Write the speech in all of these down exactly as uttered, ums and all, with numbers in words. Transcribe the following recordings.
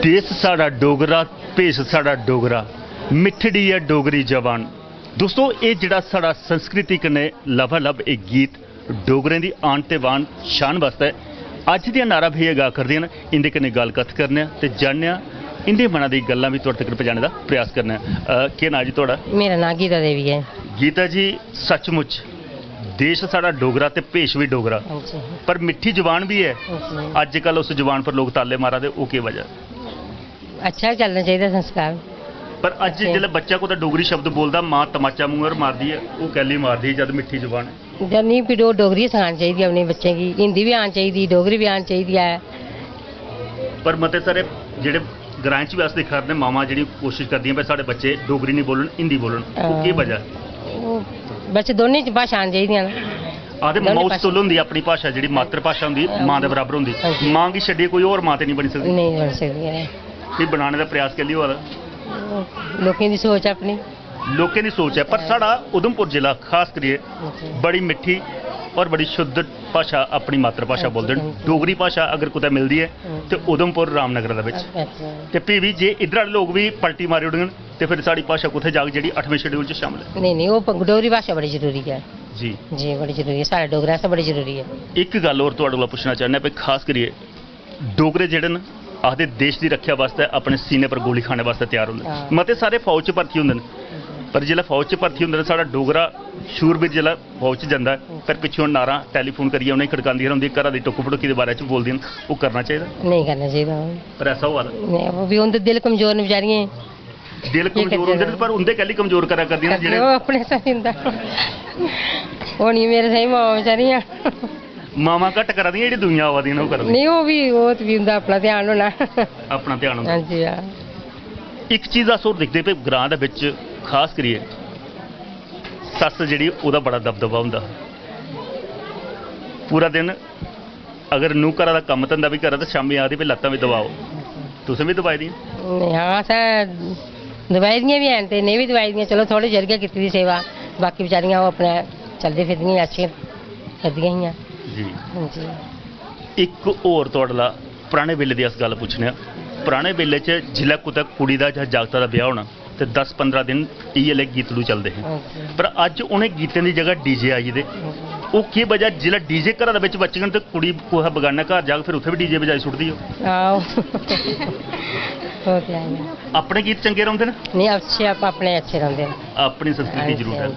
देस साढ़ा डोगरा, भेष साढ़ा डोगरा, मिट्ठड़ी ऐ डोगरी जबान। दोस्तो, एह् जेह्ड़ा साढ़ा संस्कृति कन्नै लबालब एह् गीत, डोगरें दी आन ते बान, शान बास्तै अज्ज दियां नारा भेइया गा करदियां न। इं'दे कन्नै गल्ल कत्थ करने आं ते जानने आं, इं'दे मना दी गल्लां बी तुआढ़े तगर पजाने दा प्रयास करने आं। अ, केह् नांऽ जी तुआढ़ा? मेरा नांऽ गीता देवी ऐ। गीता जी, सचमुच देश साढ़ा डोगरा ते भेष बी डोगरा, अच्छा। पर मिट्ठी जबान बी ऐ। अच्छा। अज्जकल उस जबान पर लोक ताले मारा दे, ओह् केह् वजह? अच्छा चलना चाहिदा संस्कार। पर अज्ज अच्छा। जिसलै बच्चा कुतै डोगरी शब्द बोलदा, मां तमाचा मूंह पर मारदी ऐ, ओह् कैल्ली मारदी ऐ जद मिट्ठी जबान ऐ? जद निं, भी डो-, डोगरी सखानी चाहिदी अपने बच्चें गी, हिंदी बी आनी चाहिदी, डोगरी बी आनी चाहिदी ऐ। पर मते सारे जेह्ड़े ग्राएं च बी अस दिक्खा करने, मावां जेह्ड़ी कोशिश करदियां भाई साढ़े बच्चे डोगरी निं बोलन, हिंदी बोलन, ओह् केह् हां। वजह? ओह् बच्चे दोनें च भाशा आनी चाहिदियां न। आखदे दोनें माऊ भाशा। स्तुल होंदी अपनी भाशा, जेह्ड़ी मातृ भाशा होंदी, हां। मां दे बराबर होंदी। हां जी। मां गी छड्डियै कोई होर मां ते निं बनी सकदी। नेईं बनी सकदी ऐ। फ्ही बनाने दा प्रयास कैल्ली होआ दा? लोकें दी सोच अपनी। लोकें दी सोच ऐ, पर साढ़ा उधमपुर जिला खास करियै अच्छा। बड़ी मिट्ठी और बड़ी शुद्ध भाशा, अपनी मातृभाशा बोलदे न। अच्छा। डोगरी भाशा अगर कुतै मिलदी ऐ, हम्म। ते उधमपुर रामनगर दे बिच। अच्छा। ते फ्ही बी जे इद्धर आह्ले लोक बी पलटी मारी ओड़ङन, ते फिर साढ़ी भाशा कुत्थै जाग जेह्ड़ी अठमें schedule च शामिल ऐ? नेईं, नेईं, ओह् प-, डोगरी भाशा बड़ी जरूरी ऐ। जी। जी, बड़ी जरूरी ऐ, साढ़े डोगरें आस्तै बड़ी जरूरी ऐ। इक गल्ल होर तुआढ़े कोला पुच्छना चाह्न्नां, भाई, खास करियै डोगरे जेह्ड़े न, आखदे देश दी रक्खेआ बास्तै अपने सीने पर गोली खाने बास्तै त्यार होंदे न। हां। मते सारे फौज च भर्थी होंदे न, पर जिसलै फौज च भर्थी होंदे न, साढ़ा डोगरा शूरबीर जिसलै फौज च जंदा ऐ, फिर पिच्छुआं नारां टैलीफोन करियै उ'नेंगी खड़कांदियां रौंह्दियां, घरा दी टुक्क भटुक्की दे बारे च बोलदियां न, ओह् करना चाहिदा? नेईं करना चाहिदा। पर ऐसा होआ दा? नेईं, ओह् बी उं'दे दिल कमजोर न बेचारियें। दिल केह् कमजोर करदे होंदे न, पर उं'दे कैल्ली कमजोर करा करदियां न करदे जेह्ड़े? ओह् अपने साहीं दा। होनी मेरे साहीं मावां बेचारियां। मावां घट्ट करा दियां, जेह्ड़ी दुइयां आवा दियां न, ओह् करा दियां। नेईं, ओह् बी, ओह् ते फ्ही उं'दा अपना ध्यान होना। अपना ध्यान होंदा। हां जी, हां। इक चीज अस होर दिखदे पे ग्रां दे बिच, खास करियै सस्स जेह्ड़ी, ओह्दा बड़ा दबदबा होंदा। पूरा दिन अगर नूंह् घरा दा कम्म धंधा बी करै ते शामीं आखदी, "भई लत्तां बी दबाओ।" तुसें बी दबाई दियां? नेईं, हां, असें दबाई दियां बी हैन ते नेईं बी दबाई दियां। चलो, थोह्ड़े चिर गै कीती दी सेवा, बाकी बेचारियां ओह् अपने चलदी फिरदियां, ऐशियां करदियां हियां। जी। हां जी। इक होर थुआढ़े कोला पराने बेल्ले दी अस गल्ल पुच्छने आं। पराने बेल्ले च जिसलै कुतै कुड़ी दा जां जागता दा ब्याह् होना, ते दस पंदरां दिन इ'यै लेह् गीतड़ू चलदे हे। अच्छा। पर अज्ज उ'नें गीतें दी जगह डीजे आई गेदे। अच्छा। ओह् केह् वजह, जिसलै डीजे घरा दे बिच बजङन ते कुड़ी कुसै बगान्नै घर जाग, फिर उत्थै बी डीजे बजाई सुट्टदी ओह्? आहो। ओह् ते है गै। अपने गीत चंगे रौंह्दे न? नेईं, अच्छे, अप-, अपने अच्छे रौंह्दे न। अपनी संस्कृति हां जी, जरूर हां है। जी।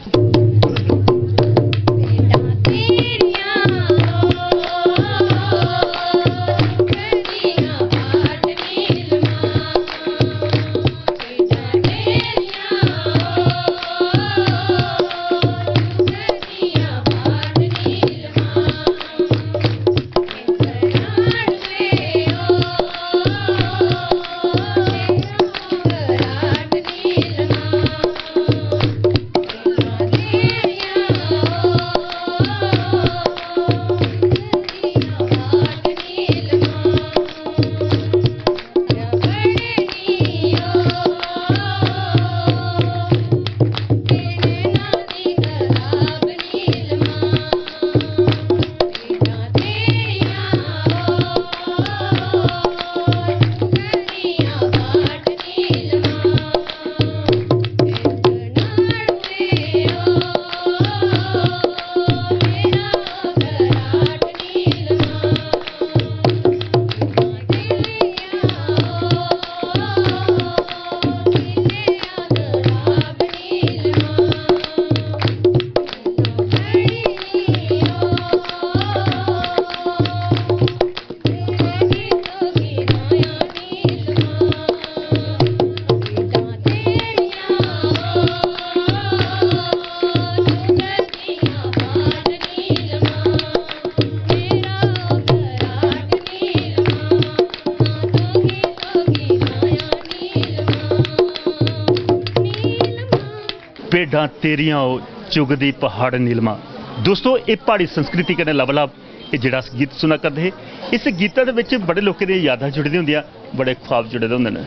भेडां तेरियां ओ चुगदी पहाड़ नीलमा। दोस्तो, एह् प्हाड़ी संस्कृति कन्नै लबालब, एह् जेह्ड़ा अस गीत सुना करदे हे, इस गीता दे बिच बड़े लोकें दियां यादां जुड़ी दियां होंदियां, बड़े ख्वाब जुड़े दे होंदे न।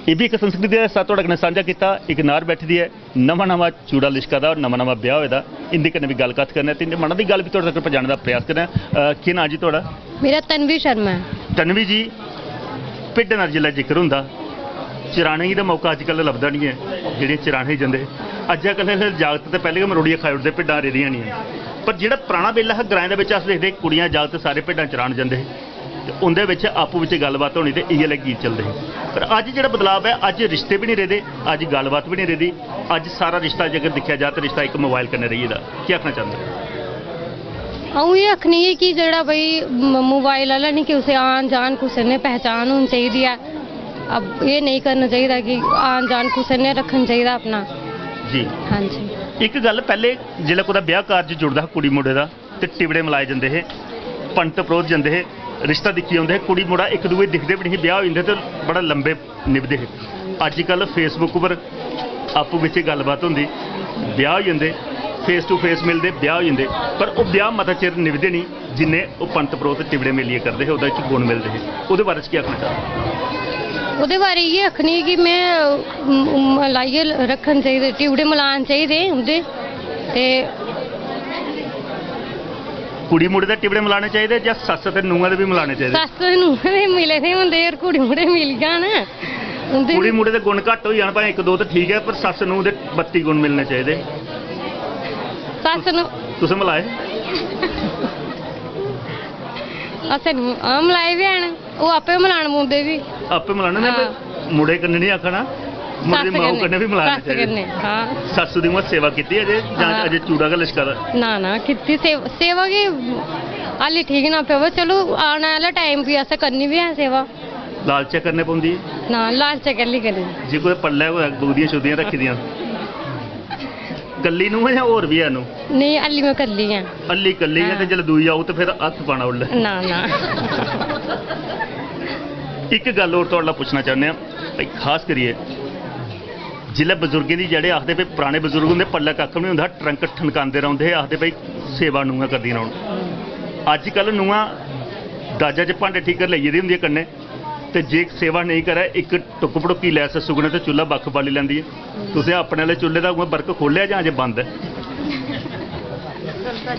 एह् बी इक संस्कृति दा हिस्सा थुआढ़े कन्नै सांझा कीता। इक नार बैठी दी ऐ, नमां-नमां चूड़ा लिशका दा और नमां-नमां ब्याह् होए दा, इं'दे कन्नै बी गल्ल कत्थ करने आं ते इं'दे मना दी गल्ल बी थुआढ़े तक पजाने दा प्रयास करने आं। अ, केह् नांऽ जी थुआढ़ा? मेरा तन्वी शर्मा ऐ। तन्वी जी, भिड्डें दा जिसलै जिक्र होंदा, चराने गी ते मौका अजकल लभदा निं ऐ, जेह्ड़े चराने गी जंदे। अज्जकल दे जागत ते पैह्लें गै मरोड़ियै खाई ओड़दे, भिड्डां रेह्दियां निं हैन। पर जेह्ड़ा पराना बेल्ला हा, ग्राएं दे बिच अस दिखदे, कुड़ियां जागत सारे भिड्डां चरान जंदे हे ते उं'दे बिच आपूं बिच्चें गल्लबात होनी ते इ'यै लेह् गीत चलदे हे। पर अज्ज जेह्ड़ा बदलाव ऐ, अज्ज रिश्ते बी निं रेह्दे, अज्ज गल्लबात बी निं रेह्दी, अज्ज सारा रिश्ता जेकर दिक्खेआ जा ते रिश्ता इक मोबाइल कन्नै रेही गेदा। केह् आखना चांह्दे? अ'ऊं एह् आखनी कि जेह्ड़ा भाई म-, मोबाइल आह्ला निं, कि उसे आन जान कुसै ने पहचान होनी चाहिदी ऐ। अब एह् नेईं करना चाहिदा कि आन जान कुसै ने रक्खना चाहिदा अपना। जी। हां जी। इक गल्ल, पैह्ले जिसलै कुतै ब्याह् कारज जुड़दा हा कुड़ी मुंडे दा ते टिबड़े मलाए जंदे हे, पंत परोह्त जंदे हे, रिश्ता दिक्खी औंदे हे, कुड़ी मुड़ा इक दूए दिखदे बी नेईं हे, ब्याह् होई जंदे हे ते बड़ा लंबे निभदे हे। अज्जकल Facebook उप्पर आपूं बिच्चें गल्लबात होंदी, ब्याह् होई जंदे, face to face मिलदे, ब्याह् होई जंदे, पर ओह् ब्याह् मता चिर निभदे निं, जिन्ने ओह् पंत परोह्त टिबड़े मेलियै करदे हे, ओह्दे च गुण मिलदे हे। ओह्दे बारे च केह् आखना चाह्‌दे? ओह्दे बारे इ'यै आखनी कि में, म-, म-, लाइयै रक्खन चाहिदे, टिबड़े मलान चाहिदे उं'दे। ते कुड़ी मुड़े दे टिबड़े मलाने चाहिदे जां सस्स ते नूंहां दे बी मलाने चाहिदे? सस्स ते नूंहां दे मिले दे होंदे, यार, कुड़ी मुड़े मिली जान उं'दे कुड़ी बी। मुड़े दे गुण घट्ट होई जान भाएं इक दो ते ठीक ऐ, पर सस्स नूंह् दे बत्ती गुण मिलने चाहिदे। सस्स नूंह् तुसें मलाए? असें नूंह्, हां, मलाए बी हैन। ओह् आपें मलान पौंदे बी। आपें मलाने ने, हां। मुड़े कन्नै निं आखना, मुड़े दी सस्स माऊ कन्नै, कन्नै बी मलाना सस्स चाहिदा। कन्नै, हां। सस्स दी उ'आं सेवा कीती अजे जां हां। अजे चूड़ा गै लश्का दा? ना, ना, कीती सेव-, सेवा गै हाली ठीक ना पे, पर चलो, आने आह्ला टाइम भी असें करनी बी ऐ सेवा। लालचै करने पौंदी ऐ? ना, लालचै कैल्ली करनी? जे कुतै पल्लै होऐ, बुगदियां शुगदियां रक्खी दियां। कल्ली नूंह् ऐ जां होर बी ऐ नूंह्? नेईं, हल्ली में कल्ली आं। हल्ली कल्ली आं ते हां। जेल्लै दूई औग ते फिर हत्थ पाना उल्लै। ना, ना। इक गल्ल होर थुआढ़े कोला पुच्छना चाह्न्ने आं, भाई, खास करियै जिसलै बजुर्गें दी, जेह्ड़े आखदे भाई पराने बजुर्ग होंदे, पल्लै कक्ख बी निं होंदा हा, ट्रंक ठनकांदे रौंह्दे हे, आखदे भाई सेवा नूंहां करदियां रौह्न। अज्जकल नूंहां दाजा च भांडे ठीक करी लेई गेदी होंदियां कन्नै, ते जे सेवा नेईं करै, इक टुक्क भड़ोकी लै सस्सू कन्नै ते चु'ल्ला बक्ख बाली लैंदी ऐ। तुसें अपने आह्ले चु'ल्ले दा उ'आं बर्क खोह्लेआ जां अजें बंद ऐ?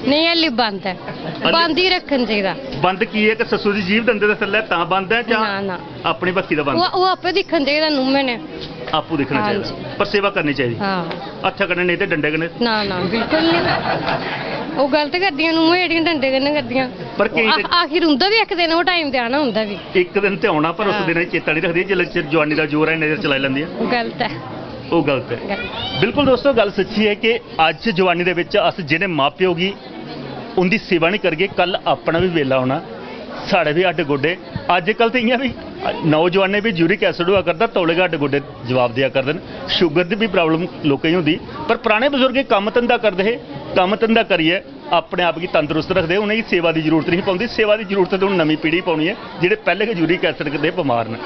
नेईं, हल्ली बंद ऐ। हल्ली बंद ही रक्खना चाहिदा। बंद की ऐ कि सस्सू दी जीभ दंदे दे थल्लै तां बंद ऐ जां ना, ना। अपनी बक्खी दा बंद? ओह्, ओह् आपूं दिक्खना चाहिदा नूंहें ने। आपूं दिक्खना हां चाहिदा। जी। पर सेवा करनी चाहिदी। हां। हत्थै कन्नै नेईं ते डंडे कन्नै। ना, ना, बिल्कुल निं। ओह् गलत करदियां नूंहां जेह्ड़ियां डंडे कन्नै करदियां। पर केईं ओह् ते आ-, आखिर उं'दा बी इक दिन ओह् टाइम ते आना उं'दा बी। इक दिन ते औना, पर उस हां। दिनै चेता निं रखदियां, जिसलै चिर जोआनी दा जोर ऐ, इन्ने चिर चलाई लैंदियां। गलत ऐ। ओह् गलत ऐ। गलत। बिल्कुल दोस्तो, गल्ल सच्ची ऐ कि अज्ज जवानी दे बिच अस जेह्ड़े मां-प्यो गी उं'दी सेवा निं करगे, कल अपना बी बेल्ला औना, साढ़े बी हड्ड गोडे। अज्जकल ते इ'यां बी नौजवानें बी यूरिक एसिड होआ करदा, तौले गै हड्ड गोडे जवाब देआ करदे न। शुगर दी बी प्राब्लम लोकें गी होंदी, पर पराने बजुर्ग कम्म धंधा करदे हे, कम्म धंधा करियै अपने आप गी तंदरुस्त रखदे, उ'नेंगी सेवा दी जरूरत नहीं पौंदी। सेवा दी जरूरत ते हून नमीं पीढ़ी पौनी ऐ, जेह्ड़े पैह्ले गै यूरिक एसिड दे बमार न।